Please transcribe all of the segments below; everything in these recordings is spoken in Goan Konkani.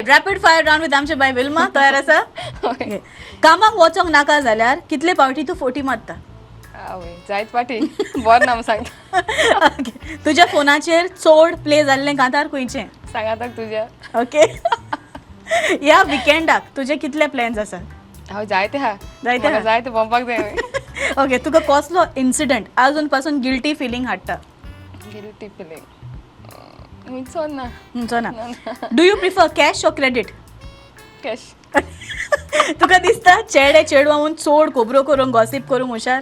Rapid fire round with आमचे बाय विल्मा. तयार आसा? Okay. कामाक वचोंक नाका जाल्यार कितले फावटी तूं फोटी मारता? आवय, जायत पाटी बरें ना म्हूण सांगता. Okay. तुज्या फोनाचेर चड प्ले जाल्लें कांतार खंयचें? सांगाताक तुज्या. ओके. ह्या विकेंडाक तुजे कितले प्लॅन्स आसा? हांव जायते हा. जायते म्हाका हा? जायते भोंवपाक जाय. ओके, तुका कसलो इन्सिडंट अजून पासून गिल्टी फिलींग हाडटा? गिल्टी फिलींग खंयचो ना. म्हणचो ना. Do you prefer cash or credit? Cash. तुका दिसता चेडे चेडवा चड खबरो करूंक, गॉसीप करूंक हुशार?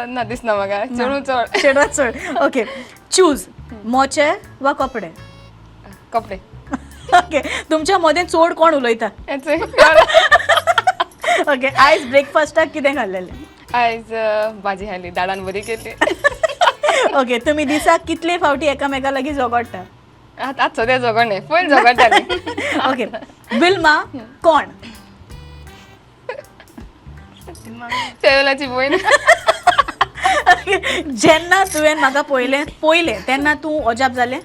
ना, दिसना म्हाका. चेडूं चड. चेडवा चड. ओके, चूज, मोचे वा कपडे? कपडे. ओके, तुमच्या मदें चड कोण उलयता? ओके, आयज ब्रेकफास्टाक कितें खाल्लेलें? आयज भाजी खाली, दाडान बरी केली. ओके, तुमी दिसाक कितले फावटी एकामेका लागीं झगडटा? आतां आतां सद्या झगडणे, पयलीं झगडटाली. ओके, विल्मा कोण? फेवेलाची भयण. जेन्ना तुवें म्हाका पळयलें पयलें तेन्ना तूं अजाप जालें?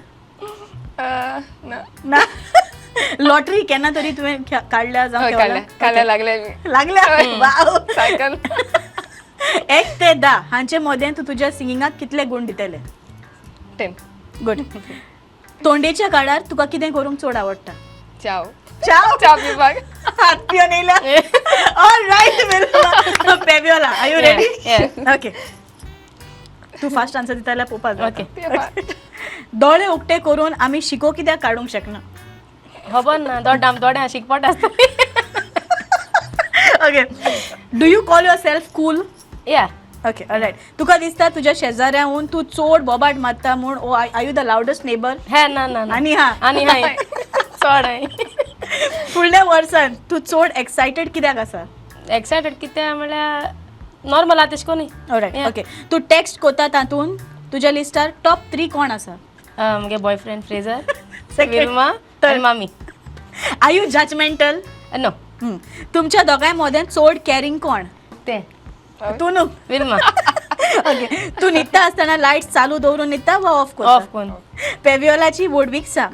ना. ना. लॉटरी केन्ना तरी तुवें काडल्या जावं हय, खेळल्या? काडल्या, काडल्या, लागले बी. लागल्या? वाव. सायकल. 1 ते 10 हांचे मदें तूं तुज्या सिंगिंगाक कितले गूण दितले? 10. गुड. तोंडेच्या काळार तुका कितें करूंक चड आवडटा? चाव. च्या? च्या पिवपाक. हात पिवन येयल्या. All right, Peviola, are you ready? Yes. Okay, तूं फास्ट आन्सर दिता जाल्यार पळोवपाक जाय. ओके. दोळे उक्ते करून आमी शिको कित्याक काडूंक शकना? खबर ना, दोड आम दोड्या शिकपट आसता. Okay, do you call yourself cool? Yeah. Okay, right. तुका दिसता तुज्या शेजाऱ्याहून तूं चड बोबाट मारता म्हूण? ओ, are you the loudest neighbour? हे ना ना ना. आनी हा? आनी हाय चड हाय. फुडल्या वर्सान तूं चड एक्सायटेड कित्याक आसा? एक्सायटेड कित्या म्हळ्यार नॉर्मल आहा तेश कोन्ही. रायट. Yeah. Okay, तूं टॅक्स्ट कोता तातूंत तुज्या लिस्टार टॉप थ्री कोण आसा? म्हगे boyfriend Fraser. Second. Wilma. Third. आनी मामी. Are you judgemental? No. तुमच्या दोगांय मदें चड कॅरिंग कोण? तें. तूं न्हू? विल्मा. ओके, तूं न्हिदता आसतना लायट चालू दवरून न्हिदता वा ऑफ करता? Of cone. पेवियोलाची व्हडवीक सांग.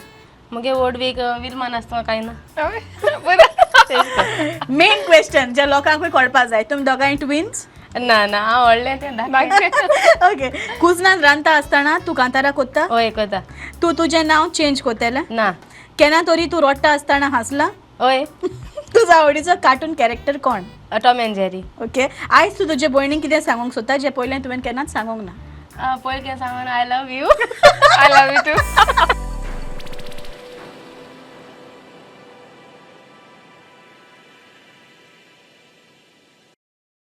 म्हगे व्हडवीक विल्मा नासतना कांय ना. हय, बरें. मेन क्वेश्चन जे लोकांकूय कळपा जाय, तुमी दोगांय ट्विन्स? ना ना, हांव व्हडलें, तें धाकटें. धाकटें. ओके, कुजनान रांदता आसतना तूं कांतारा कोत्ता? हय, कोता. तूं तुजें नांव चेंज कोतेलें? ना. केन्ना तरी तूं रडटा आसतना हांसला? हय. तुजो आवडीचो कार्टून कॅरेक्टर कोण? Tom and Jerry. Okay, आयज तूं तुजे भयणीक कितें सांगूंक सोदता जें पयलें तुवें केन्नाच सांगूंक ना? पयलीं कितें सांगून, I love you. I love you too.